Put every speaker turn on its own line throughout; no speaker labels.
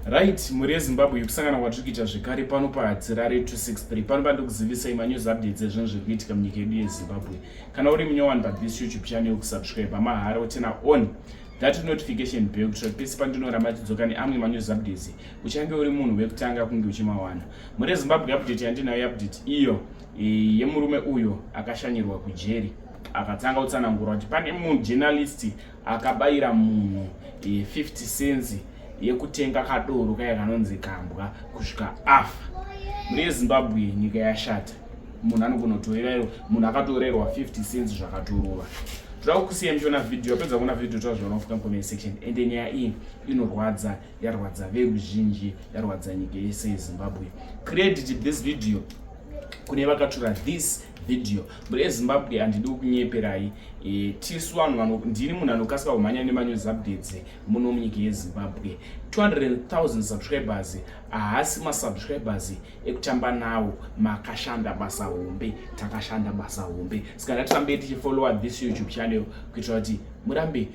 Right, mhuri yeZimbabwe, kusangana kwatiri kuita zvekare pano paHatirare 263. Pano pandikuzivisai manews updates ezvinhu zviri kuitika munyika yedu yeZimbabwe. Kana uri munyowani pathis YouTube channel, kusubscribe mahara, woturn on that notification bell kuitira kuti pese pandinoramba chidzoka neamwe manews updates, uchange uri munhu wekutanga kunge uchimawana. Mhuri yeZimbabwe, update yandinayo, update iyo yemurume uyo akashanyirwa kujeri, akatanga kutsanangura kuti pane munhu journalist akabayira munhu 50 cents yekutenga kadoro kaya kanonzi kambwa kusvika afa. Mhuri yeZimbabwe, nyika yashata. Munhu anogona kutorerwa, munhu akatorerwa 50 cents zvakatorova. Toda kukusiya muchiona vhidhiyo. Apedza kuona vhidhiyo, tazviona kufika mucomment section. Ende nyaya iyi inorwadza, yarwadza veruzhinji, yarwadza nyika yese yeZimbabwe. Credit this video kune vakatora this video. Mhuri yeZimbabwe, handidi kunyeperai. Tisu vanhu, ndini munhu anokasika kumhanya nemanews updates muno munyika yeZimbabwe. 200,000 subscribers haasi masubscribers ekutamba nawo. Makashanda basa hombe, takashanda basa hombe. Saka ngatirambe tichifollowa this YouTube channel kuitira kuti murambe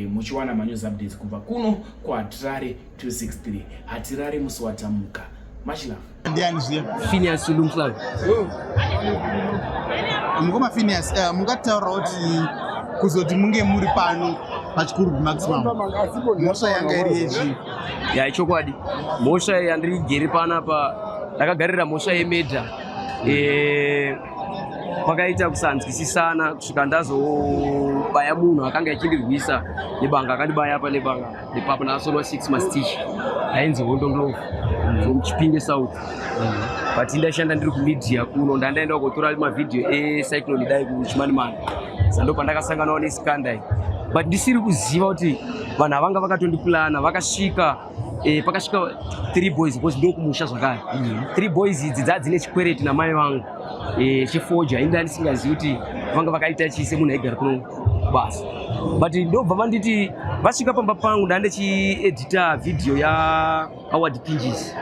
muchiwana manews updates kubva kuno kuHatirare 263. Hatirare musi watamuka. Much love.
Ndiani zviya?
Phineas Lumflag.
Mukoma Phineas, mungataura kuti kuzoti munge muri pano paChikurubi Maximum, mhosva yanga iri yechii?
Ya, chokwadi, mhosva yandirigere panapa, ndakagarira mhosva yemurder. Pakaita kusanzwisisana kusvika ndazobaya munhu akanga achindirwisa nebanga. Akandibaya apa nebanga nepapo, ndakasonwa 6 mastitch. Ainzi Hondo Ndlovu from Chipinge South, but ndaishanda ndiri kumedia kuno. Ndandaenda kutora mavhidhiyo ecyclone Idai kuChimanimani, sando pandakasanganawo nescandal, but ndisiri kuziva kuti vanhu avanga vakatondipulana. Vakasvika, pakasvika three boys, because ndokumusha zvakare. Three boys idzi dzaa dzine chikwereti namai vangu chefodya. Inda ndisingazivi kuti vanga vakaita chii semunhu aigara kuno basa, but ndobva vanditi vasvika pamba pangu, ndaa ndichiedita vhidhiyo yaAward Pinjisi,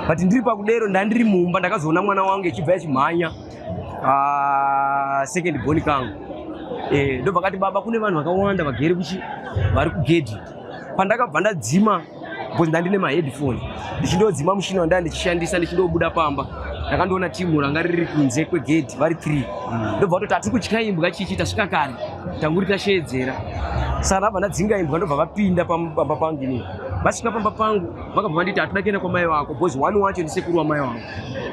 but ndiri pakudero, ndandiri mumba, ndakazoona mwana wangu echibva echimhanya, second born kangu. Ndobva kati, "Baba, kune vanhu vakawanda vagere kuchi vari kugedhi." Pandakabva ndadzima, because ndandine maheadphone, ndichindodzima mushina wandaa ndichishandisa, ndichindobuda pamba, ndakandoona timu ranga riri kunze kwegedhi vari 3. Ndobva vatoti, "Hatiri kutya imbwa chichi, tasvika kare, tanguri tasheedzera." Saka ndabva ndadzinga imbwa, ndobva vapinda pamba pangu inini. Vasvika pamba pangu, vakabva vanditi, "Hatoda kuenda kwamai vako," because one wacho ndisekuru wamai vangu.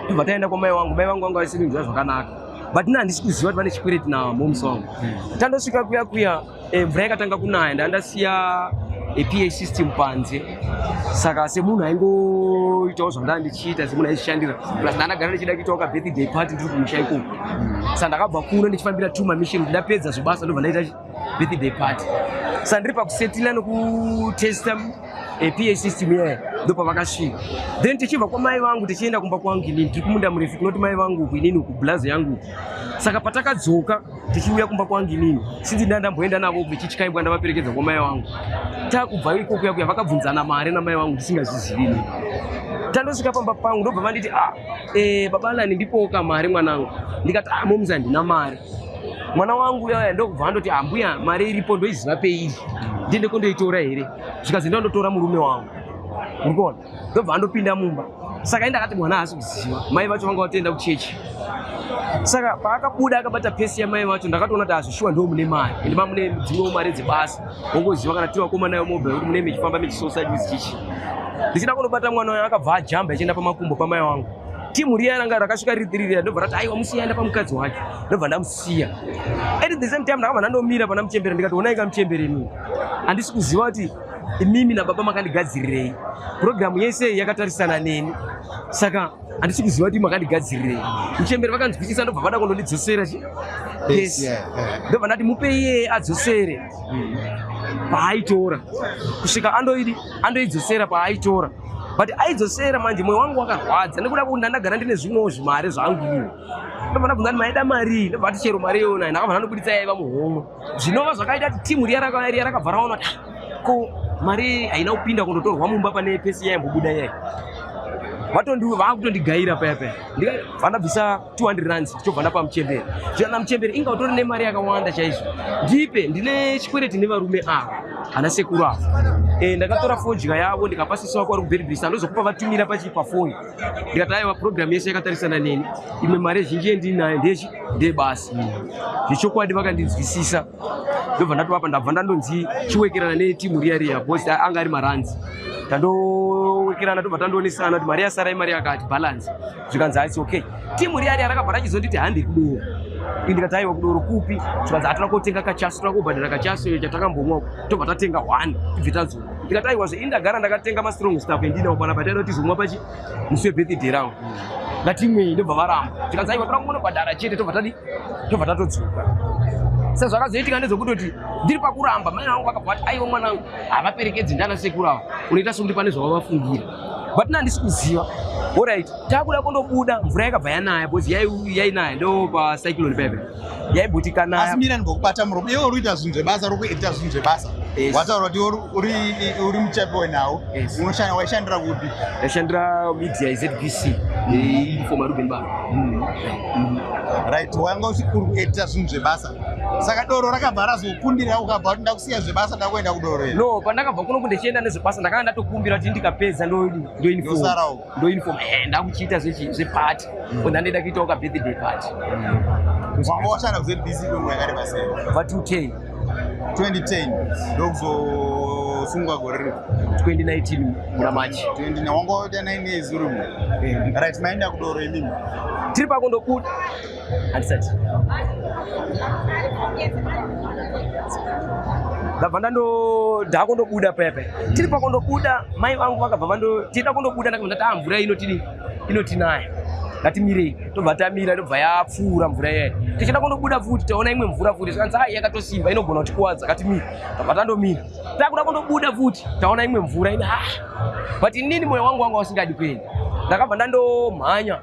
Ndobva taenda kwamai vangu. Mai vangu vanga vasiri kunzwa zvakanaka, but ina handisi kuziva kuti vane chikwereti namomusi wangu. Tandosvika kuya kuya, mvura yakatanga kunaya. Ndandasiya PA system panze, saka semunhu aingoitawo zvandaa ndichiita, semunhu aizvishandira, plus ndandagara ndichida kuitawo kabirthday party ndiri kumusha ikoko. Saka ndakabva kuno ndichifambira two mamission. Ndapedza zvebasa, ndobva ndaita birthday party. Saka ndiri pakusetila nokutesta PA system iyaya, ndopavakasvika. Then tichibva kwamai vangu tichienda kumba kwangu inini, tiri kumunda murefu kunoti mai vangu uku, inini uku, blazo yangu uku. Saka patakadzoka tichiuya kumba kwangu inini, sinzi ndandamboenda navo vechityaibwa, ndavaperekedza kwamai vangu, takubva ikoko yakuya, vakabvunzana mari namai vangu ndisingazvizivi inini. Tandosvika pamba pangu, ndobva vanditi, "Ah, baba Alani, ndipoka mari mwanangu." Ndikati, "Ah, momzi, handina mari." Mwana wangu uyaya ndokubva andoti, "Ambuya, mari iripo, ndoiziva peiri, ndiende kondoitora here?" Zvikazi, "Ndandotora murume wangu." Uri kuona, ndobva andopinda mumba. Saka indakati mwana haasi kuziva, mai vacho vanga vatoenda kuchechi. Saka paakabuda akabata pesi yamai vacho, ndakatoona kuti hazvishuwa, ndo mune mari, ende mamune dzimwewo mari dzebasa. Wongoziva kana tiri vakomana vemobile kuti mune michifamba michisosai chichi. Ndichida kundobata mwana wayo, akabva ajamba achienda pamakumbo pamai vangu. Timu riya ranga rakasvika riri three riya, ndobva rati, "Aiwa, musiya, pamukadzi wake." Ndobva ndamusiya. At the same time ndakabva ndandomira pana muchembere, ndikati, "Onai kamuchembere, imimi, handisi kuziva kuti imimi nababa makandigadzirirei. Purogiramu yese yakatarisana neni, saka handisi kuziva kuti makandigadzirirei." Muchembere vakanzwisisa, ndobva vada kundondidzosera chi pesi. Ndobva ndati, "Mupe iye adzosere paaitora," kusvika andoidi andoidzosera paaitora. But aidzosera manje, mwoyo wangu wakarwadza nekuda kwekuti ndandagara ndine zvimwewo zvimari zvangu iwo. Ndobva ndabvunza kuti, "Maida mari?" Ndobva ati, "Chero mari yona." Ndakabva ndandobuditsa yaiva muhomwe, zvinova zvakaita kuti timu riya riya rakabva raona kuti, "Ah, ko mari haina kupinda kundotorwa mumba pane pesi yaimbobuda iyai." Vakutondigaira paya paya, ndikabva ndabvisa 200 rands, ndichobva ndapa muchembere. Zvikana muchembere, inga utori nemari yakawanda chaizvo, ndipe, ndine chikwereti nevarume ava, ana sekuru ava. Ndakatora fodya yavo, ndikapa sisi wako vari kuBeitbridge, andozokupa vatumira pafoni. Ndikati aiwa, program yese yakatarisana neni, imwe mari zhinji yendinayo ndechi ndebasa. Zvechokwadi vakandinzwisisa, ndobva ndatovapa. Ndabva ndandonzi chiwekerana netimu riya riya, because anga ari maranzi. Tandowekerana, tobva tandoonesana kuti mari yasara imari yakati, balance. Zvikanzi haisi okay. Timu riya riya rakabva rachizonditi hande kudoro. Ini ndikati aiwa, kudoro kupi? Zvikanzi hatina kotenga kachasu, toda kobhadhara kachasu iyo chatakambomwa, tobva tatenga one, tibve tadzoka. Ndikati aiwa zve, ini ndagara ndakatenga mastrong stuff endinawo panapa, taida kuti tizomwa pachi musi webirthday rangu, ngatimwei. Ndobva varamba. Tikanzi aiwa, toda kungonobhadhara chete, tobva tadi, tobva tatodzoka. Sezvakazoitika ndezvekutoti ndiri pakuramba, mai vangu vakabva vati aiwa mwanangu, havaperekedzi ndana sekuru ava, unoita sekuti pane zvavavafungira, but nandisi kuziva. Alright, takuda kundobuda, mvura yakabva yanaya, because yainaya ndo pacyclone pepe yaibhutikana.
Asi mira ndingokubata muromo. Iwe uri kuita zvinhu zvebasa, uri kuedita zvinhu zvebasa.
Yes.
Wataura kuti uri muchapi wenhau.
Yes.
Unoshanda, waishandira kupi?
Ndashandira media ZBC, former Ruben Bar.
Right, wanga uri kuedita zvinhu zvebasa, saka doro rakabva razokundira, ukabva kuti ndakusiya zvebasa, ndakuenda kudoro here?
No, pandakabva kuno ndichienda nezvebasa, ndakanga ndatokumbira kuti ndikapedza ndoinform.
Ndosarawo.
Ndoinform, ndakuchiita zveparty, mm. Ndandaida kuitawo ka birthday party.
Wanga washanda kuZBC kwenguva yakareba sei?
Kubva 210.
2010, ndokuzosungwa gore ripi?
2019 muna March.
20, wanga waita 9 years urimo. Right, maenda kudoro imimi?
Tiri pakundobuda, handisati ndabva ndando ndakundobuda paya paya. Tiri pakundobuda, mai vangu vakabva vando tida kundobuda, ndakabva ndati ah, mvura inotidi, inotinaya, ngatimirei. Tobva tamira, tobva yapfuura mvura iyaya. Tichida kundobuda futi, taona imwe mvura futi. Zvikanzi ai, yakatosimba, inogona kutikuwadza, ngatimire. Tobva tandomira. Takuda kundobuda futi, taona imwe mvura ine, ah, but inini mwoyo wangu wanga usingadi kuenda. Ndakabva ndandomhanya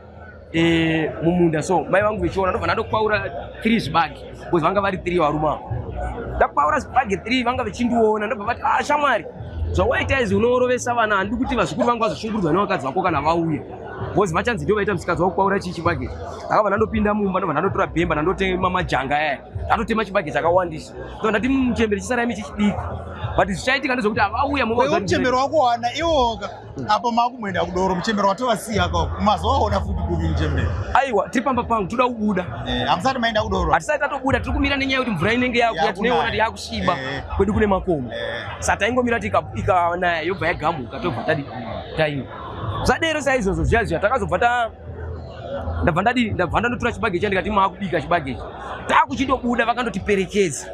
mumunda, so mai vangu vechiona, ndobva ndandokwaura 3 zvibage, because vanga vari 3 varume avo. Ndakwaura zvibage 3, vanga vechindiona, ndobva vati ah, shamwari, zvawaita izvi unorovesa vana, handidi kuti vazukuru vangu vazoshungurudzwa nevakadzi vako kana vauya, because vachanzi ndio vaita musikadzi wakukwaura chii chibage. Ndakabva ndandopinda mumba, ndobva ndandotora bhemba, ndandotema majanga aya, ndatotema chibage chakawandisa. Ndobva ndati muchembere, chisarai michichidiki, but zvichaitika ndezvekuti havauya.
Wewe muchembero wako wana iwoka apo makumboenda kudoro, muchembero watovasiya ka, mazowaona futi kupi muchembero?
Aiwa, tiri pamba pangu, toda kubuda.
Hamusati maenda kudoro?
Hatisati tatobuda, tiri kumira nenyaya yekuti mvura inenge yakuya,
Yakunaya.
tinoiona kuti yakusviba. Kwedu kune makomo, saka taingomira kuti ikanaya yobva yagamuka, tobva tadi taimba. Zvadero saizvozvo zviya zviya, takazobva ta ndabva ndadi, ndabva ndandotora chibage chiya, ndikati maakubika chibage ichi. Takuchindobuda, vakandotiperekedza,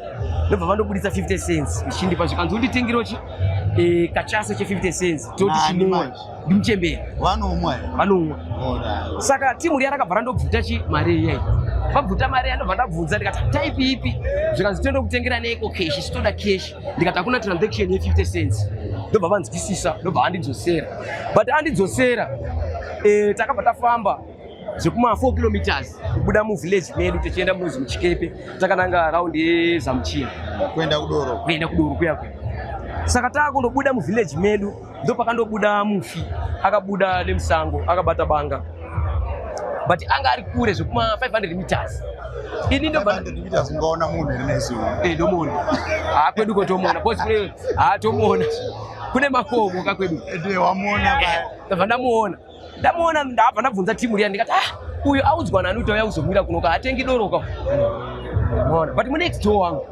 ndobva vandobudisa 50 cents ichindipa, zvikanzi unditengerewo chi kachaso che50 cents, toti
Nani
chinwa.
manje?
Ndimuchembera.
Vanomwa here?
Vanomwa.
Alright.
Saka timu riya rakabva randobvuta chi mari iyai. Vabvuta mari iya, ndobva ndabvunza, ndikati type ipi? Zvikanzi toenda kutengera neiko cash, sitoda cash. Ndikati hakuna transaction ye50 cents. Ndobva vanzwisisa, ndobva andidzosera. But andidzosera, takabva tafamba zvekuma 4 kilometers kubuda muvillage medu, tichienda munozi muChikepe, takananga raundi yeZamuchina.
Kuenda kudoro?
Kuenda kudoro kuya kuya. Saka taakundobuda muvillage medu, ndo pakandobuda mufi, akabuda nemusango akabata banga, but anga ari kure zvekuma 500 meters. Ini ndobva
500 meters ungaona munhu here nesuwo?
Ndomuona, ha, kwedu kotomuona, because kune, ha, tomuona, kune makomo kakwedu.
Ende wamuona paya?
Ndabva ndamuona, ndamuona, ndabva ndabvunza timu riya, ndikati ah, uyu audzwa nani kuti auya kuzomwira kunoka, hatengi doro ka? Muona, but munext door wangu.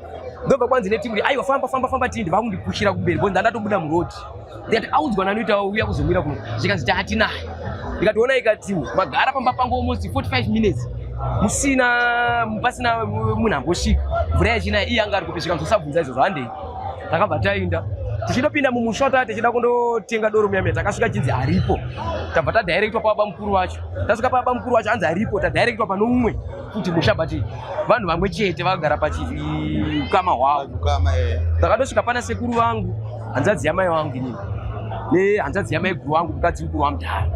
Ndobva kwanzi netimu riya, aiwa, famba, famba, famba, tindi vakundipushira kumberi, because ndandatobuda muroad. Ndikati audzwa nani kuti auya kuzomwira kuno? Zvikanzi taatinaye. Ndikati onai ka timu, magara pamba pangu almost 45 minutes musina, pasina munhu ambosvika, mvura yachinaya, iye anga ari kupi? Zvikanzi usabvunza izvozvo, handei. Takabva taenda, tichindopinda mumusha, taa tichida kundotenga doro muya muya, takasvika chinzi haripo. Tabva tadirectwa pababa mukuru vacho. Tasvika pababa mukuru vacho, hanzi haripo. Tadirectwa pano umwe futi musha, but vanhu vamwe chete vakagara pachiukama hwavo.
Ukama, eh.
Takatosvika pana sekuru vangu, hanzvadzi yamai vangu inini nehanzvadzi yamai guru vangu, mukadzi mukuru wamudhara.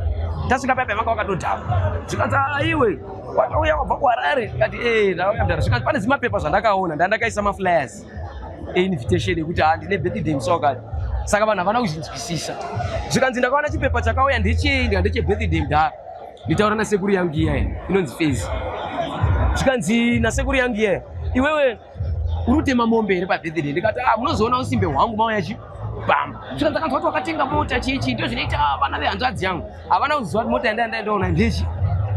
Tasvika paipai, vanga vakatodhakwa. Zvikanzi aiwe, watauya wabva kuHarare? Ndikati e, ndauya mudhara. Zvikanzi pane zimapepa zvandakaona, ndandakaisa maflyers einvitation ekuti ha, ndine birthday musi wakati. Saka vanhu havana kuzvinzwisisa. Zvikanzi ndakaona chipepa chakauya ndechei, ndika ndechebirthday mdhara. Nditaura nasekuru yangu iyaya inonzi Fezi. Zvikanzi nasekuru yangu iyaya, iwewe uri kutema mombe here pabirthday? Ndikati ah, munozoona usimbe hwangu mauya chi pamba. Zvikanzi akanzwa kuti wakatenga mota chichi, ndizvo zvinoita vana vehanzvadzi yangu. Havana kuziva kuti mota yandanga ndaendaona ndechi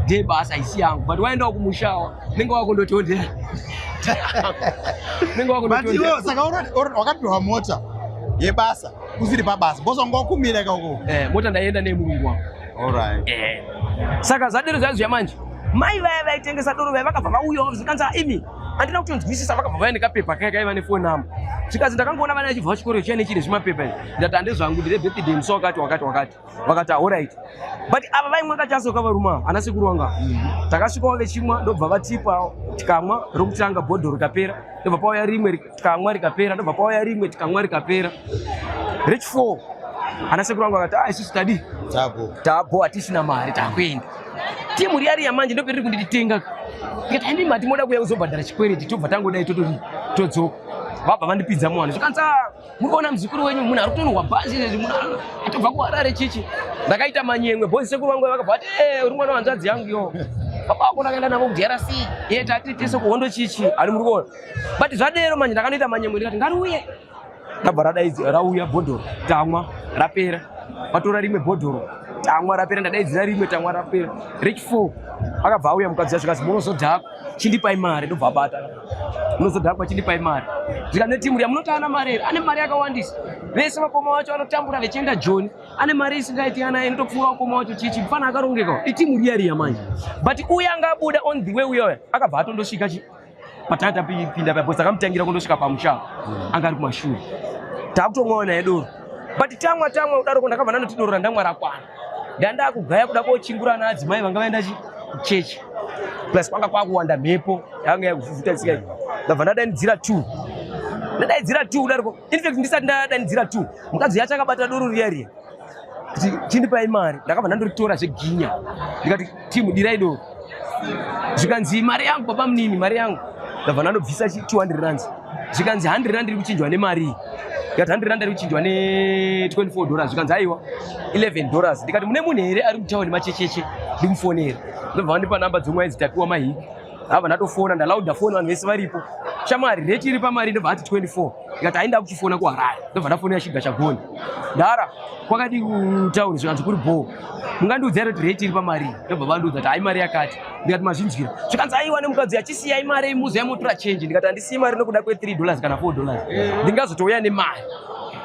ndebasa isi yangu, but waendawo kumushawa nenge wakundotondera nenge wakundotondera.
Saka wakapiwa mota yebasa usiri pabasa boss wanga wakumira ikoko?
Eh, mota ndaienda nemurungu wangu.
Alright.
Eh. Saka zvadero zvaziya manje mai vaya vaitengesa doro vaya vakabva vauyawo zvikanzi imi handina kutonzwisisa, vakabva vauya nekapepa kaya kaiva nefoni number. Zvikanzi ndakangoona vana vachibva kuchikoro chiya nechine zvimapepa izvi, ndati handezvangu, ndine birthday musi wakati wakati wakati. Vakati alright, but ava vaimwa kachasoka varume ava ana sekuru wanga. Takasvikawo vechimwa, ndobva vatipa tikamwa rokutanga bhodhoro rikapera, ndobva pauya rimwe tikamwa rikapera, ndobva pauya rimwe tikamwa rikapera. Rechi4 ana sekuru vangu vakati ah, isusu tadii tabo hatisina mari, takuenda. Timu riya riya manje ndoperiri kundititenga, ndikati haindi mati moda kuuya kuzobhadhara chikwereti, tobva tangodai totodii todzoka. Vabva vandipidza muwanhu, zvikanzi muri kuona muzukuru wenyu munhu ari kutonhwa bhazi izvezvi, munhu atobva kuHarare chichi. Ndakaita manyemwe bhozi, sekuru vangu vakabva vati e uri mwana wanzvadzi yangu yo, baba vako ndakaenda navo kuDRC ye tati tese kuhondo chichi, ari muri kuona. But zvadero manje ndakanoita manyemwe, ndikati ngariuye, ndabva radaidzi rauya bhodhoro, tamwa rapera, vatora rimwe bhodhoro, tamwa rapera, ndadaidzira rimwe, tamwa rapera. Rechi4 akabva auya mukadzi yacho, kazi munozodhakwa, chindipai mari. Ndobva abata, munozodhakwa, chindipai mari. Zvikanzi netimu riya, munotaana mari here? Ane mari yakawandisa, vese vakoma vacho vanotambura vechienda Joni, ane mari isingaiti ana inotopfuura vakoma vacho chichi, mufana akarongeka. Itimu riya riya manje, but uya anga abuda on the way uya akabva atondosvika chi patata pinda papo, sakamutangira kundosvika pamusha, anga ari kumashure, takutomwawo naye doro. But tamwa tamwa kudaroko, ndakabva ndandoti doro randamwa rakwana, ndandakugaya kuda kochingura ana adzimai vanga vaenda kuchechi, plus kwanga kwakuwanda mhepo yanga yakuvhuvhuta tsika. Ndabva ndadanidzira two, ndadaidzira two kudariko, in fact ndisati ndadanidzira two, mukadzi yacho akabata doro riya riya kuti chindipai mari. Ndakabva ndandoritora zveginya, ndikati timu dirai doro. Zvikanzi mari yangu baba munini, mari yangu. Ndabva ndandobvisa 200 rands. Zvikanzi 100 rand iri kuchinjwa nemari iyi. Ndikati 100 rand iri kuchinjwa ne24 dollars. Zvikanzi aiwa, 11 dollars. Ndikati mune munhu here ari mutauni machecheche, ndimufonere? Ndobva vandipa namba dzomwe aidzi Tapiwa Mahiki. Abva ndatofona, ndalauda foni vanhu vese varipo, shamwari, rate iri pamari? Ndobva ati 24. Ndikati hainda kuchifona kuHarare. Ndobva ndafonera Chiga Chagoni, ndara kwakadi kutauri? Zvikanzi kuri bho, mungandiudza here kuti rate iri pamari? Ndobva vandiudza kuti hai, mari yakati. Ndikati mazvinzwira? Zvikanzi aiwa, nemukadzi achisiyai mari muzo yamotora change. Ndikati handisiyi mari nokuda kwe3 dollars kana 4 dollars, ndingazotouya nemari.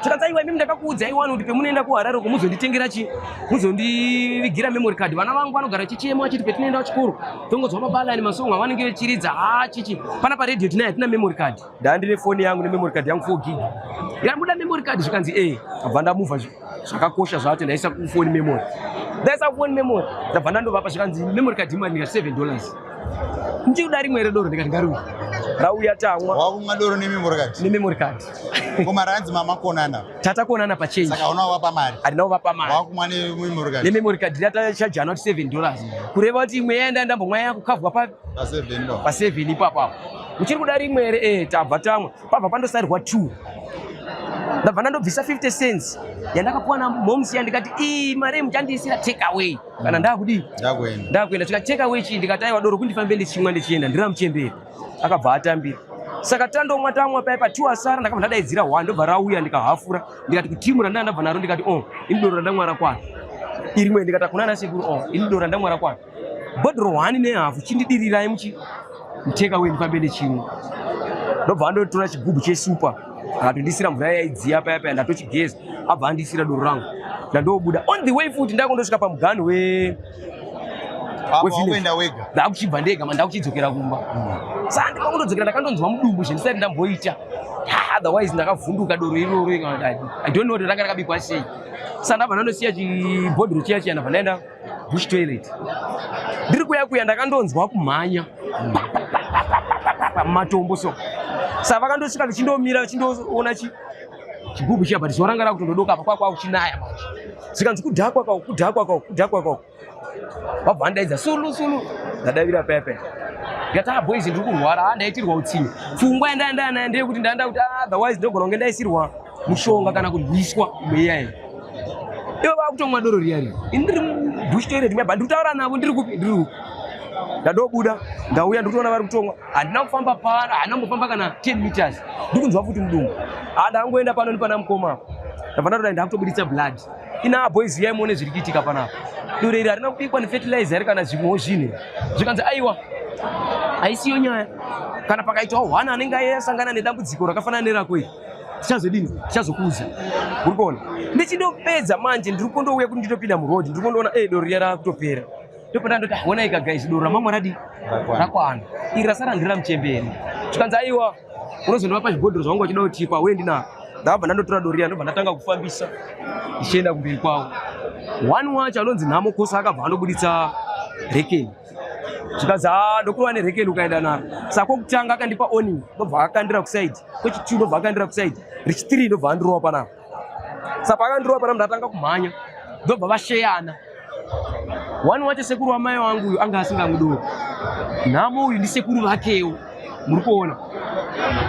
Zvikanzi aiwa, imimi ndakakuudzai wani kuti pemunoenda kuHarare uko muzonditengera chi muzondivigira memory card, vana vangu vanogara chichemo achiti petinoenda kuchikoro tongonzwa mabalani masongo avanenge vechiridza ha chichi pana paredhiyo, tinaye hatina memory card. Ndaa ndine foni yangu nememory card yangu 4 gig. Ndikamuda memory card? Zvikanzi e. Abva ndamuvha zvakakosha zvacho, ndaisa kufoni memory, ndaisa kufoni memory, ndabva ndandovapa. Zvikanzi memory card imari? Ndikati 7 dollars. Ndichikuda rimwe redoro? Ndikati ngariuya. Rauya, tamwa.
Wakumwa doro nememory card?
Nememory card.
Koma ranzi mamakonana?
Tatakonana pachange.
Saka unovapa mari?
Handina kuvapa mari.
Wakumwa nememory card?
Nememory card ratachajana kuti 7 dollars, kureva kuti imwe yaenda ndambomwa yakukavhwa pa
pa7 ndo
pa7 ipapo apo. Muchiri kuda rimwe here? E, tabva tamwa, pabva pandosarirwa 2. Ndabva ndandobvisa 50 cents yandakapuwa namoms, ndikati ii mari muchandiisira take away kana ndakudii?
Ndakuenda.
Ndakuenda. Tika take away chii? Ndikati aiwa, doro kundifambe ndichimwa ndichienda, ndira muchemberi. Akabva atambira. Saka tandomwa tamwa paya pa two asara, ndakabva ndadaidzira one, ndobva rauya, ndikahafura, ndikati kutimu randanga ndabva naro, ndikati o ini doro randamwa rakwana irimwe. Ndikati hakuna ana sekuru, o ini doro randamwa rakwana, bhodhoro one nehafu, chindidirirai muchi muteka away ndifambe nechimwe. Ndobva andotora chigubhu chesupa, akatondisira mvura yaidziya paya paya, ndatochigeza, abva andisira doro rangu, ndandobuda. On the way futi ndakundosvika pamuganhu we
Apa
wevillage.
wakuenda wega?
Ndakuchibva ndega ma ndakuchidzokera kumba. Saka ndikakundodzokera ndakandonzwa mudumbu zvendisati ndamboita. Ah, otherwise ndakavhunduka doro iroro. I don't know kuti ranga rakabikwa sei. Saka ndabva ndandosiya chibhodhoro chiya chiya, ndabva ndaenda bush toilet. Ndiri kuya kuya ndakandonzwa kumhanya mumatombo so. Saka vakandosvika vichindomira vachindoona chi chigubhu chiya, but zuva ranga rakutondodoka apa, kwakwa kuchinaya manje. Zvikanzi kudhakwa kwako, kudhakwa kwako, kudhakwa kwako. Vabva vandaidza, "Sulu, Sulu." Ndadavira paya paya, ndikati ah boys, ndiri kurwara. Ah, ndaitirwa utsinye. Pfungwa yandanga nayo ndeyekuti ndanda kuti ah, otherwise ndogona kunge ndaisirwa. Mushonga kana kurwiswa mweya iyi. Ivo vakutomwa doro riya riya. Ini ndiri mubush toilet muyabva, ndiri kutaura navo ndiri kupi? Ndiri uku. Ndandobuda, ndauya ndikutoona vari kutomwa. Handina kufamba pano, handina kumbofamba kana 10 meters. Ndikunzwa futi mudumbu. Ah, ndangoenda pano ndipana mukoma. Ndabva ndatoda ndakutobuditsa blood. Ina boys yai muone zviri kuitika panapa. Doro iri harina kubikwa nefertilizer here kana zvimwewo zvinhu. Zvikanzi aiwa, haisiyo nyaya. Kana pakaitawo hwana anenge asangana nedambudziko rakafanana nerako iri, tichazodini? Tichazokuudza. Uri kuona? Ndichindopedza manje, ndiri kundouya kuti nditopinda muroad, ndiri kundoona doro riya rakutopera. Ndopanda ndoti honai ka guys, doro ramamwa radi rakwana. Iri rasara ndira muchemberi. Zvikanzi aiwa, unozondovapa zvibhodhoro zvangu vachida kutipa, uye ndinaro. Ndabva ndandotora doro riya, ndobva ndatanga kufambisa ndichienda kumberi kwavo. One wacho anonzi Nhamo Kosa akabva andobuditsa rekeni. Zvikanzi haa, ndokurova nerekeni ukaenda naro. Saka kwokutanga akandipa warning, ndobva akandira kusaidi. Kwechi2 ndobva akandira kusaidi. Rechi3 ndobva andirova panapa. Saka pakandirova panapa ndatanga kumhanya. Ndobva vasheyana. One wacho sekuru wamai wangu uyu anga asingamwi doro. Nhamo uyu ndisekuru vakewo. Muri kuona?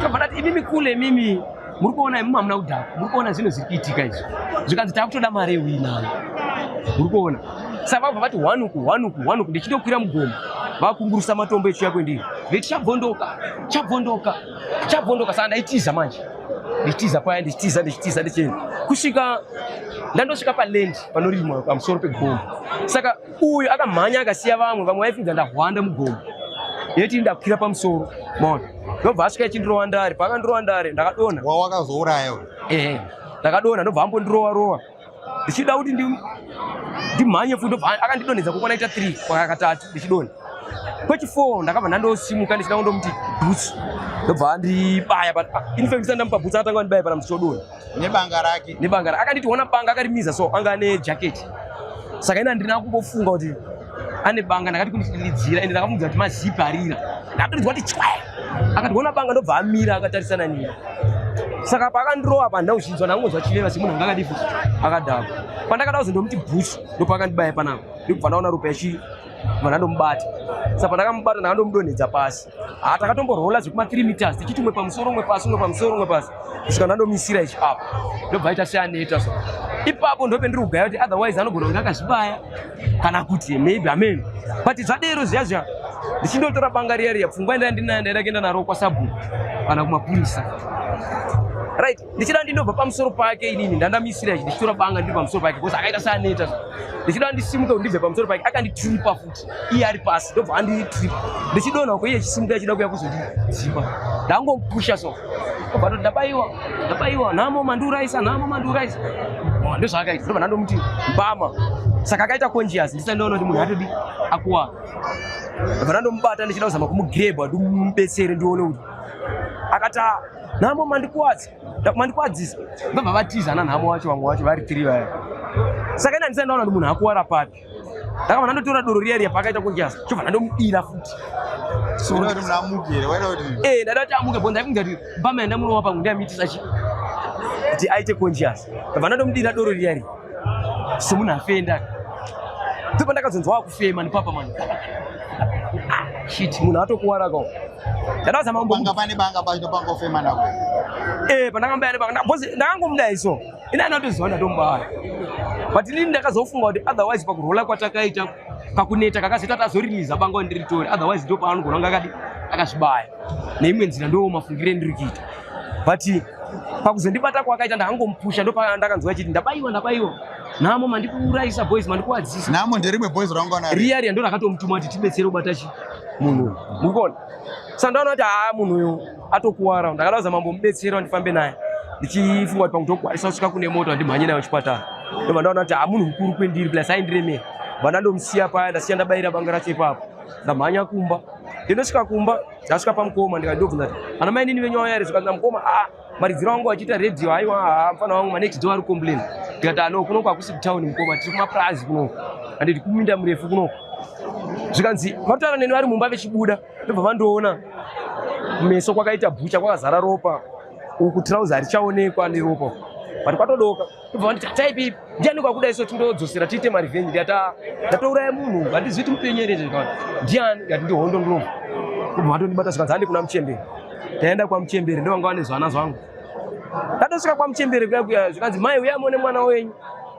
Tobva ndati imimi kule imimi muri kuona imimi hamuna kudhakwa. Muri kuona zvinhu zviri kuitika izvi. Zvikanzi takutoda mari yeuinayo. Muri kuona? Saka vabva vati one uku, one uku, one uku, ndichitokwira mugomo. Vakungurusa matombo echiuya kwendiri. Veti chabvondoka, chabvondoka, chabvondoka. Saka ndaitiza manje. Ndichitiza paya, ndichitiza, ndichitiza, ndichienda. Kusvika ndandosvika paland panorimwa pamusoro pegomo. Saka uyu akamhanya akasiya vamwe, vamwe vaifungidza ndahwanda mugomo. Yeti ndakwira pamusoro. Maona? Ndobva asvika achindirova ndare. Paakandirova ndare ndakadonha.
Wawakazouraya uyu.
Ehe. Ndakadonha ndobva ambondirova rova. Ndichida kuti ndimhanye futi, ndobva akandidonhedza kukwana ita 3 kwakatatu ndichidonha. Kwechi4 ndakabva ndandosimuka ndichida kundomuti bhutsu. Ndobva andibaya, but in fact ndisati ndamupa bhutsu akatanga andibaya pana muchodonha.
Nebanga rake.
Nebanga rake. Akanditi ona banga, akarimiza so anga ane jacket. Saka ini handina kumbofunga kuti ane banga, ndakati kundidiridzira ende ndakamuudza kuti mazipi arira. Ndakatorinzwa kuti chwe. Akati ona banga, ndobva amira akatarisana neni. Saka paakandirova apa handina kuzvinzwa, ndakangonzwa chiveva semunhu anga akadii futi akadhakwa. Pandakada kuzondomuti bhutsu ndopakandibaya panapa. Ndikubva ndaona ropa yachi bva ndandomubata. Saka pandakamubata ndakandomudonhedza pasi. Ha, takatomborola zvekuma 3 meters tichiti umwe pamusoro umwe pasi, umwe pamusoro umwe pasi, kusvika ndandomisira ichi apa. Ndobva aita seaneta so. Ipapo ndope ndiri kugaya kuti otherwise anogona kunge akazvibaya kana kuti maybe amen. But zvadero zviya zviya ndichindotora banga riya riya, pfungwa ndanga ndinayo ndaida kuenda naro kwasabhuku kana kumapurisa. Right, ndichida ndindobva pamusoro pake inini ndandamisira ichi ndichitora banga ndiri pamusoro pake because akaita seaneta. Ndichida ndisimuke kuti ndibve pamusoro pake akanditripa futi iye ari pasi, ndobva anditripa ndichidonha uko iye achisimuka achida kuuya kuzondidzipa. Ndangomupusha so ndobva ndoti ndabaiwa, ndabaiwa, Nhamo mandiurayisa, Nhamo mandiurayisa. Oh, ndozvaakaita. Ndobva ndandomuti mbama. Saka akaita conscious ndisati ndaona kuti munhu atodi akuwara. Ndobva ndandomubata ndichida kuzama kumugreba ndimubetsere ndione kuti akati Nhamo mandikuwadza, mandikuwadzisa. Ndobva vatiza ana Nhamo wacho, vamwe wacho vari 3 vaya. Saka ini handisati ndaona kuti munhu akuwara papi. Ndakabva ndandotora doro riya riya paakaita conscious, chobva ndandomudira futi.
Waida kuti munhu amuke here? Waida kuti
Eh, ndada kuti amuke because ndaifunga kuti mbama yandamurova pamwe ndiyamiitisa chi kuti aite conscious. Ndabva ndandomudira doro riya riya semunhu afenda. Ndipo ndakazonzwa akufema nepapa mani. Ah, shit, munhu atokuwara kawo. Ndakazama
kumbo Panga pane banga pacho panga ufema nako.
Eh, pandakambaya nebanga, because ndakangomudai so. Ini andatoziva ndatomubaya. But inini ndakazofunga kuti otherwise pakurola kwatakaita kakuneta kakazoita tazoriliza banga ndiritore, otherwise ndo paanogona kunge akadi akazvibaya. Neimwe nzira ndo mafungire ndiri kuita. But pakuzondibata kwakaita ndakangomupusha, ndo pandakanzwa achiti ndabaiwa, ndabaiwa. Nhamo mandikuurayisa boys, mandikuwadzisa.
Nhamo nderimwe boys rangu ana.
Riya riya ndo rakatomutuma kuti tibetsere kubata chi munhu uyu. Muri kuona? Saka ndaona kuti haa, munhu uyu atokuwara. Ndakada kuzama mbomubetsera ndifambe naye. Ndichifunga kuti pamwe tokwanisa kusvika kune mota ndimhanye naye kuchipatara. Ndobva ndaona kuti haa, munhu mukuru kwendiri plus aindiremera. Bva ndandomusiya paya, ndasiya ndabayira banga racho ipapo. Ndamhanya kumba. Ndindosvika kumba, ndasvika pamukoma ndikati ndobvunza kuti ana mai nini venyu vauya here? Zvikanzi namukoma ah, maridziro angu achiita radio, haiwa haa, mufana wangu manext door ari complain. Ndikati ano kunoku hakusi kutauni mukoma, tiri kumapurazi kunoku. Handiti kuminda murefu kunoku. Zvikanzi vataura neni vari mumba vechibuda, ndobva vandoona kumeso kwakaita bhucha kwakazara ropa, uku trouser harichaonekwa neropa, but kwatodoka. Ndobva vanditi hataipi ndiani kwakudai so tindodzosera tiite marevenge. Ndikati "Ah, ndatouraya munhu, handizivi kuti mupenyu here." Zvikati ndiani? Ndikati ndiHondo Ndlovu. Ndobva vatondibata zvikanzi handi kuna muchembere. Ndaenda kwamuchembere, ndovanga vane zvana zvangu. Ndatosvika kwamuchembere kuya kuya, zvikanzi, "Mai, uya muone mwana wenyu."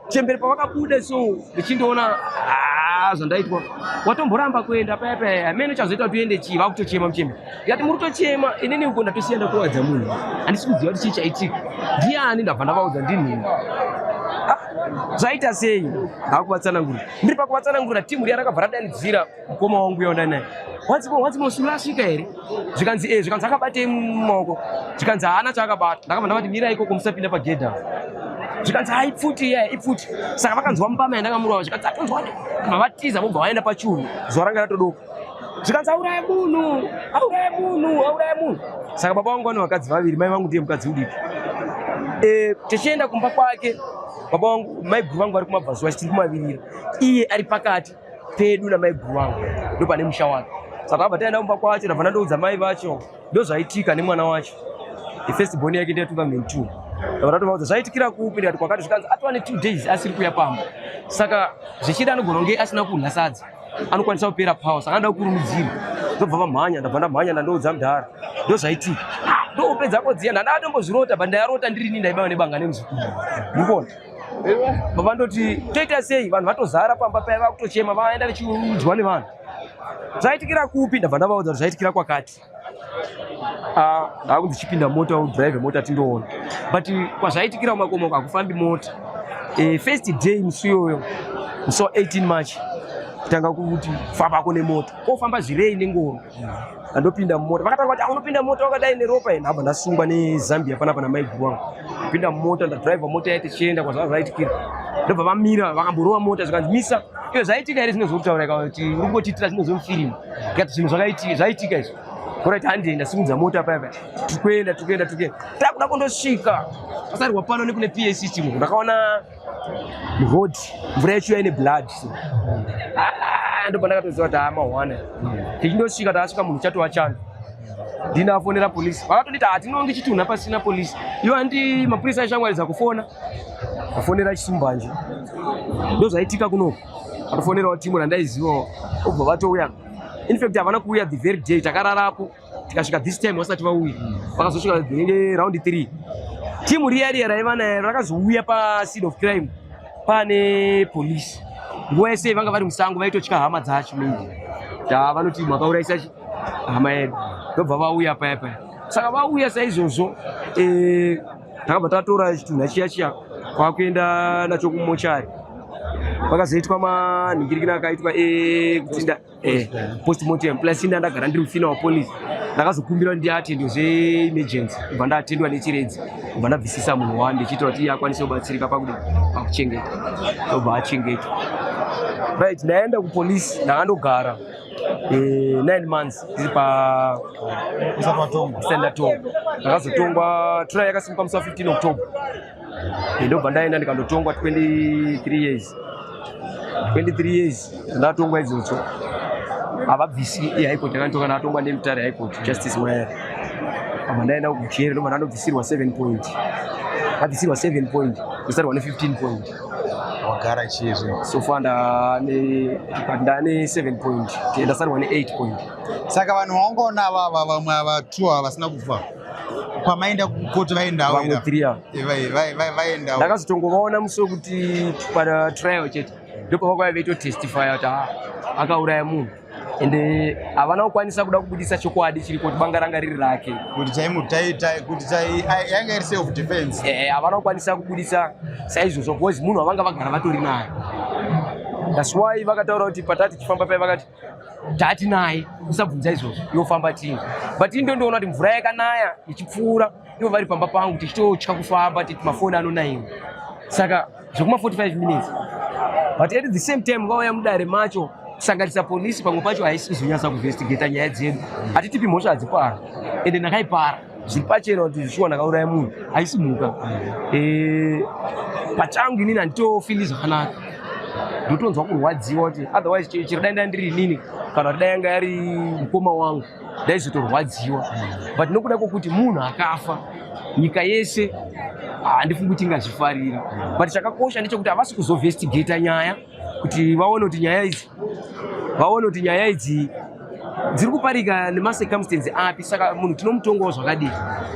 Chembere pavakabuda so, ndichindoona, ah, zvandaitwa, watomboramba kuenda paya paya, amene chazoita kuti uende chii? Vakutochema muchembere. Ndikati, "Muri kutochema, inini uko ndatosiya ndakuwadza munhu, handisi kuziva kuti chii chaitika, ndiani?" Ndabva ndavaudza, ndinhini. Ah, zvaita sei? Ndakuvatsanangurira. Ndiri pakuvatsanangurira, timu riya rakabva radanidzira mukoma wangu yaona naye, "Wadzimo, wadzimo, sulu asvika here?" Zvikanzi, "E." Zvikanzi, "Akabatei mumaoko?" Zvikanzi, "Haana chaakabata." Ndakabva ndavati, "Mirai ikoko, musapinda pagedhi." Zvikanzi, "Hai, ipfuti iya, ipfuti." Saka vakanzwa mbama yandakamurova. Zvikanzi, "Atonzwa." Bva vatiza, vobva vaenda pachuru. Zuva ranga ratodoka. Zvikanzi, "Auraya munhu, auraya munhu, auraya munhu." Saka baba vangu vane vakadzi vaviri, mai vangu ndiye mukadzi mudiki. Tichienda kumba kwake, baba vangu, maiguru vangu vari kumabvazuva, tiri kumavirira, iye ari pakati pedu namaiguru vangu, ndo pane musha wake. Saka tabva taenda kumba kwacho, ndabva ndandoudza mai vacho ndo zvaitika nemwana wacho. First born yake ndeya 2002. Ndabva ndatovaudza zvaitikira kupi, ndikati kwakati. Zvikanzi atova ne2 days asiri kuya pamba, saka zvichida anogona kunge asina kudya sadza, anokwanisa kupera power, saka anoda kukurumidzira. Ndobva vamhanya, ndabva ndamhanya, ndandoudza mudhara ndo zvaitika. Ndopedza kodziya, ndandatombozvirota, but ndayarota ndirini ndaibaiwa nebanga nemuzukuru. Murikuona baba, ndoti toita sei? Vanhu vatozara pamba paya, vakutochema, vaenda vechiudzwa nevanhu zvaitikira kupi. Ndabva ndavaudza kuti zvaitikira kwakati. Ah, ndakunzi chipinda mota, udrive mota tindoona. But kwazvaitikira kumakomo hakufambi mota. First day musi iyoyo, musi wa18 March, kutanga kuti fambako nemota, kofamba zvirei nengoro. Ndandopinda mumota, vakatanga kuti, "Ah, unopinda mota wakadai neropa?" Ndabva ndasungwa neZambia panapa namaiguru wangu. Pinda mumota, ndadhiraivha mota yaiti tichienda kwazvanga zvaitikira. Ndobva vamira, vakamborova mota. Zvikanzi, "Misa iyo, zvaitika here? Zvinozokutaura kuti uri kungotiitira zvinozomufirimu." Ndikati, "Zvinhu zvakaitika, zvaitika izvi." Alright, handei. Ndasimudza mota paya paya, tikuenda, tikuenda, tikuenda, takuda kundosvika pasarirwa pano nekune PA system, ndakaona road mvura yacho yaine blood. So ah, ndobva ndakatoziva kuti hamahwana. Tichindosvika, takasvika munhu chatova chando. Ndinafonera polisi, vakatonditi, "Hatinongi chitunha pasina polisi." Iwo handi mapurisa aishamwaridza kufona, afonera chisumbanje, ndozvaitika kunoku. Atofonerawo timu randaizivawo, obva vatouya. In fact, havana kuuya the very day, takararapo, tikasvika this time vasati vauya. Vakazosvika dzinenge round 3. Timu riya riya raiva naye rakazouya pascene of crime pane polisi. Nguva yese vanga vari musango, vaitotya hama dzacho, maybe ta vanoti makaurayisa hama yedu. Ndobva vauya paya paya. Saka vauya saizvozvo, takabva tatora chitunha chiya chiya, kwakuenda nacho kumochari. Pakazoitwa manhingirikina akaitwa ekutinda postmortem, plus inda ndagara ndiri mufina wapolisi. Ndakazokumbira kuti ndiatendwe zveemergency, kubva ndaatendwa nechiredzi, kubva ndabvisisa munhu wani, ndichiitira kuti iye akwanise kubatsirika pakuti pakuchengeta, ndobva achengetwa. Right, ndaenda kupolisi, ndakandogara 9 months ndiri pa
Usati watongwa?
Ndisati ndatongwa. Ndakazotongwa, trial yakasimuka musi wa15 October. Ndobva ndaenda ndikandotongwa 23 years. 23 years ndatongwa idzodzo. Havabvisi ihigh court yakanditonga, ndatongwa neMutare High Court, Justice Mwayari. Abva ndaenda kujeri, ndobva ndandobvisirwa 7 point, ndabvisirwa 7 point, ndosarwa ne15 point.
Wagara chizvi?
So far ndane, but ndane 7 point, ndasarwa ne8 point.
Saka vanhu vaungaona avava, vamwe ava two ava vasina kufa, pamaenda kukoti vaendawo?
Vamwe 3 ava.
Vaendawo?
Ndakazotongovaona musi wekuti patrial chete, ndopavakauya veitotestifya kuti, "Ah, akauraya munhu." Ende havana kukwanisa kuda kubudisa chokwadi chiri kuti banga ranga riri rake.
Kuti kuti yanga iri self defense.
Havana kukwanisa kubudisa saizvozvo because munhu wavanga vagara vatori naye. That's why vakataura kuti patati tichifamba pai, vakati, "Tati naye, usabvunza izvozvo, yofamba tini." But ini ndondoona kuti mvura yakanaya ichipfuura, ivo vari pamba pangu, tichitotya kufamba, titi mafoni anonayiwa, saka zvekuma 45 minutes. But at the same time vauya mudare macho kusanganisa polisi, pamwe pacho haisi kuzonyatsa kuinvestigata nyaya dzedu. Hatitipi mhosva hadzipara, ende ndakaipara, zviri pachena kuti zvishuwa ndakauraya munhu, haisi mhuka. Pachangu inini handitofili zvakanaka, ndotonzwa kurwadziwa kuti otherwise chero dai ndandiri inini, kana kuti dai yanga yari mukoma wangu, ndaizotorwadziwa. But nokuda kwokuti munhu akafa, nyika yese handifungi kuti ingazvifarira. But chakakosha ndechekuti havasi kuzovhestigata nyaya kuti vaone kuti nyaya idzi, vaone kuti nyaya idzi Dziri kuparika nemacircumstance api? Saka munhu tinomutongawo zvakadii?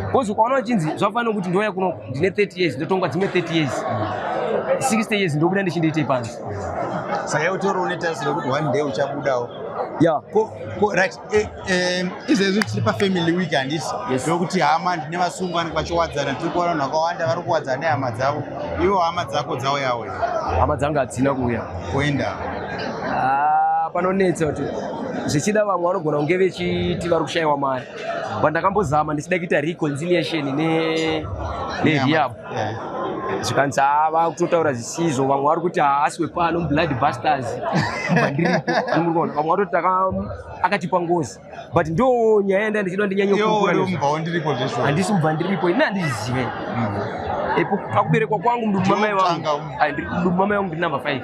Because ukaona uchinzi zvafanira kuti ndouya kuno ndine 30 years, ndotongwa dzimwe 30 years, 60 years, ndobuda ndichindoitei panze?
Saka iwe utori une tarisiro yekuti one day uchabudawo?
Ya.
Ko right, izvezvi tiri pafamily week, handiti?
Yes.
Ndokuti hama ndine vasungwa vanenge vachiwadzana, tiri kuona vanhu vakawanda vari kuwadzana nehama dzavo. Ivo hama dzako dzauyawo here?
Hama dzangu hadzina kuuya.
Kuenda?
Ah, panonetsa kuti zvichida vamwe vanogona kunge vechiti vari kushayiwa mari, but ndakambozama ndichida kuita reconciliation nerehab. Zvikanzi ava kutotaura zvisizvo. Vamwe vari kuti haasi wepano, blood busters mubva ndiripo. Muri kuona, vamwe vatoti akatipa ngozi, but ndo nyaya yanda ndichida ndinyanye
Iwo
kukurukura
uri
nezvayo.
mubvawo ndiripo zveshuwa?
Handisi mubva ndiripo, ini handizive. Epo pakuberekwa kwangu mudumbu mamai vangu.
Ndinotanga umu.
Ai, mudumbu mamai vangu ndiri number 5.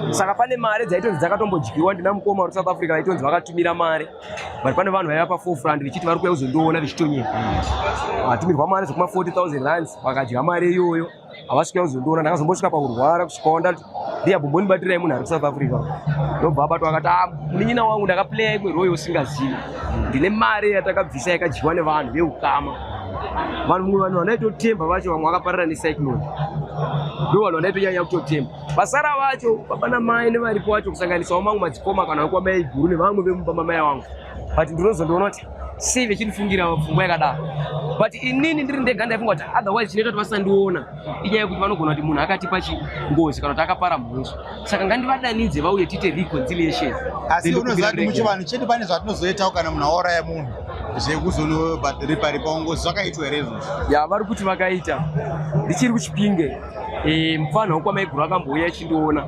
Saka pane mari dzaitonzi dzakatombodyiwa. Ndina mukoma uri South Africa, vaitonzi vakatumira mari, but pane vanhu vaiva paforefront vechiti vari kuuya kuzondiona vechitonyepa. Vatumirwa mari zvekuma 40 000 rands, vakadya mari iyoyo, havasi kuuya kuzondiona. Ndakazombosvika pakurwara kusvikawo ndati ndiya bombonibatirai munhu ari kuSouth Africa, ndobva abatwa akati, "Ah, munin'ina wangu, ndakaplaya imwe role usingazivi. Ndine mari yatakabvisa yakadyiwa nevanhu veukama." Vanhu mumwe vanhu vanaitotemba vacho, vamwe vakaparara necyclone, ndo vanhu vanaitonyanya kutotemba. Vasara vacho, baba namai nevaripo vacho, kusanganisawo mamwe madzikoma kana vekwamai guru nevamwe vemumba mamai vangu, but ndinozondoona kuti sei vechindifungira pfungwa yakadaro. But inini ndiri ndega ndaifunga kuti otherwise chinoita kuti vasandiona inyaya yekuti vanogona kuti munhu akatipa chingozi kana kuti akapara mhosva, saka ngandivadanidze vauye tiite reconciliation.
Asi
Then
unoziva kuti
ndikumbira.
Muchivanhu chedu pane zvatinozoitawo kana munhu auraya munhu, zvekuzonoripa ngozi. Zvakaitwa here izvozvo?
Ya, vari kuti vakaita. Ndichiri kuChipinge, mufana wekwamaiguru akambouya achindiona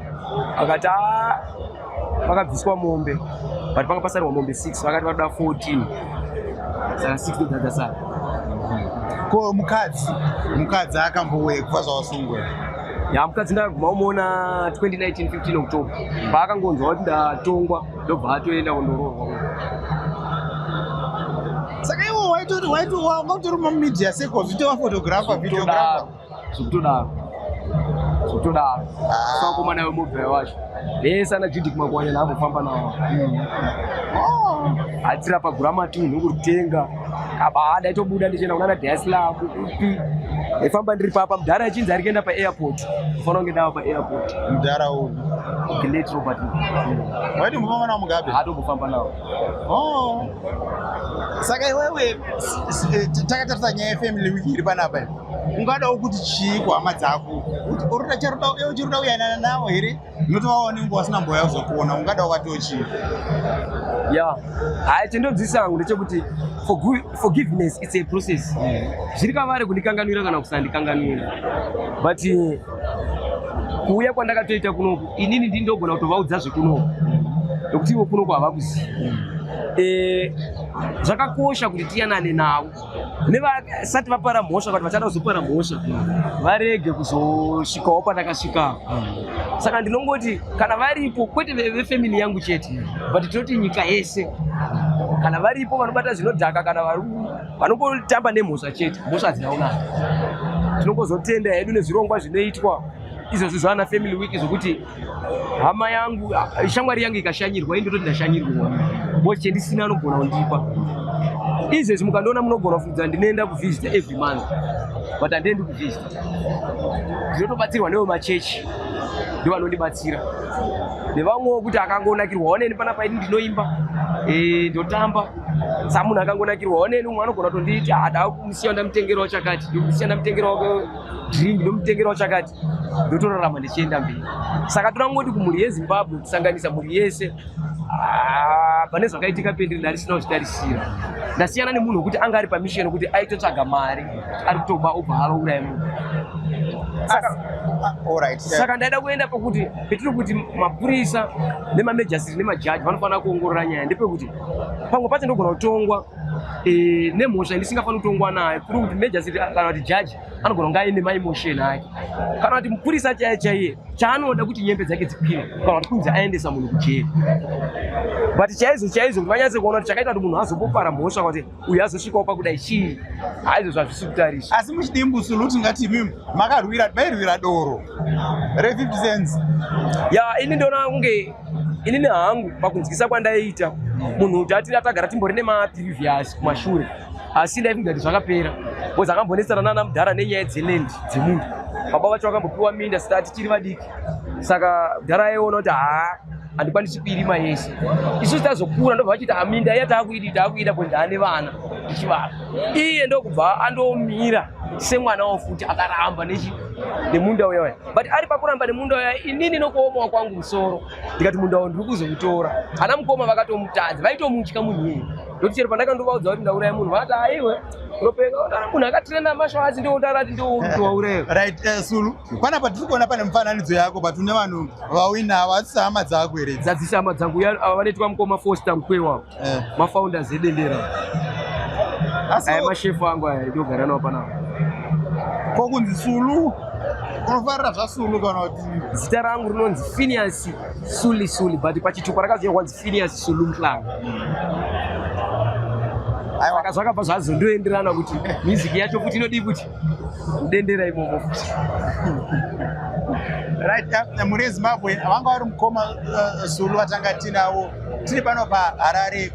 akati, "Ah, pakabviswa mombe, but panga pasarirwa mombe 6, vakati varoda 14, saka 6 ndodzadzasara."
Ko mukadzi akambouya kubva zvawasungwa?
Ya, mukadzi ndakaguma kumuona 2019 15 October, paakangonzwa kuti ndatongwa, ndobva atoenda kundoroorwa.
Saka iwo waitori wanga utori mumedia circles, uchitova photographer, videographer?
Zvekutodaro, zvekutodaro.
Ah.
Sakomana wemobile wacho vese ana Judith Makwanya naambofamba navo. Hatira paguramatunhu kurutenga kaba, ndaitobuda ndichienda kunana Dyaslav kupi, ndaifamba ndiri papa. Mudhara achinzi ari kuenda paairport, ufanira kunge ndava paairport.
Mudhara upi?
Late Robert.
Waiti mufamba nawo Mugabe?
Atombofamba nawo.
Oh. Saka iwewe, takatarisa nyaya yefamily week iri panapa iyi, ungadawo kuti chii kuhama dzako? Kuti iwe uchiri kuyanana navo here? Unotovawo nenguva wasina mboya kuzokuona, ungadawo vatiwo chii?
Ya, hai, chindodzidzisa hangu ndechekuti forgiveness, it's a process. Zviri kavari kundikanganwira kana kusandikanganwira, but kuuya kwandakatoita kunoku, inini ndindogona kutovaudza zvekunoku nokuti ivo kunoku havakuzivi. Zvakakosha kuti tiyanane navo nevasati vapara mhosva, kuti vachada kuzopara mhosva varege kuzosvikawo pandakasvika. Saka ndinongoti kana varipo, kwete vefamily yangu chete, but tinoti nyika yese, kana varipo vanobata zvinodhaka kana vanongotamba nemhosva chete, mhosva hadzina kunaka. Tinongozotenda hedu nezvirongwa zvinoitwa izvozvi zvana family week, zvokuti hama yangu, shamwari yangu ikashanyirwa, indototi ndashanyirwa, because chendisina anogona kundipa. Izvezvi mukandiona munogona kufungidzira ndinoenda kuvisita every month, but handiendi kuvisita. Ndinotobatsirwa nevemachechi, ndo vanondibatsira, nevamwewo kuti akangonakirwawo neni panapa. Ini ndinoimba, ndotamba, sa munhu akangonakirwawo neni, umwe anogona kutonditi, "Ah, ndakusiya ndamutengerawo chakati, ndokusiya ndamutengerawo drink, ndomutengerawo chakati," ndotorarama ndichienda mberi. Saka toda kumhuri yeZimbabwe, kusanganisa mhuri yese, ah, pane zvakaitika pendiri ndarisina kuzvitarisira. Ndasiyana nemunhu wekuti anga ari pamission wekuti aitotsvaga mari, ari kutoba, obva arouraya munhu.
Ah, alright.
Saka ndaida kuenda pakuti petiri kuti mapurisa nemamejasiri nemajaji vanofanira kuongorora nyaya, ndepekuti pamwe pacho ndogona kutongwa nemhosva indisingafaniri kutongwa nayo, kuri kuti magistrate kana kuti jaji anogona kunge aine maemotion ake, kana kuti mupurisa chaiye chaiye chaanoda kuti nyembe dzake dzikwire, kana kuti kunzi aendesa munhu kujeri. But chaizvo chaizvo, kuti vanyatse kuona kuti chakaita kuti munhu azombopara mhosva, kuti uyu azosvikawo pakudai chii, haizvo zvazvisi kutariswa.
Asi muchidimbu suluti ngati imimi makarwira, mairwira doro re50 cents?
Ya, ini ndoona kunge Inini hangu pakunzwisa kwandaiita munhu kuti ati atagara timbori nemaprevious kumashure, asi ndaifunga kuti zvakapera because akambonetsana nana mudhara nenyaya dzeland dzemunhu. Baba vacho vakambopiwa minda sita tichiri vadiki, saka mudhara aiona kuti haa, handikwanisi kuirima yese. Isusu tazokura, ndobva vachiti aminda iya taakuidi, taakuida because ndaane vana ndichivaka. Iye ndokubva andomira semwana wafuti, akaramba nechi nemunda uya uya. But ari pakuramba nemunda uya, inini nokuomawo kwangu musoro ndikati munda uyu ndiri kuzomutora. Ana mukoma vakatomutadza, vaitomutya munhu iyeye, ndokuti chero pandakandovaudza kuti ndauraya munhu, vakati aiwe, unopenga, munhu akatrena mashawasi ndodarati ndowauraya.
Right, Sulu, panapa tiri kuona pane mufananidzo yako, but une vanhu vawinavo. Hadzisi hama dzako here idzi?
Dzadzisi hama dzangu. Ava vanoitwa mukoma Foster Mukwewa, mafounders eDendera.
Asi
aya mashefu angu aya ndogara nawo panapa.
Ko kunzi Sulu, unofarira zvaSulu kana kuti?
Zita rangu rinonzi Phineas Suli Suli, but pachitupa rakazonyorwa kunzi Phineas Sulu Mhlanga.
Aiwa.
Saka zvakabva zvazondoenderana kuti music yacho futi inodii futi kudendera imomo futi.
Right, mhuri yeZimbabwe, vanga vari mukoma Sulu vatanga tinavo. Tiri pano paHarare,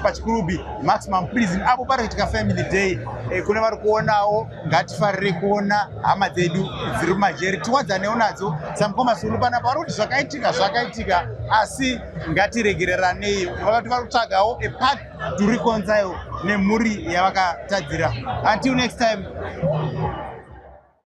paChikurubi Maximum Prison, apo pari kuitika Family Day. Kune vari kuonawo, ngatifarire kuona hama dzedu dziri mumajeri, tiwadzanewo nadzo. Samukoma Sulu panapa vari kuti zvakaitika zvakaitika, asi ngatiregereranei. Vakati vari kutsvagawo a path to reconcile nemhuri yavakatadzira. Until next time.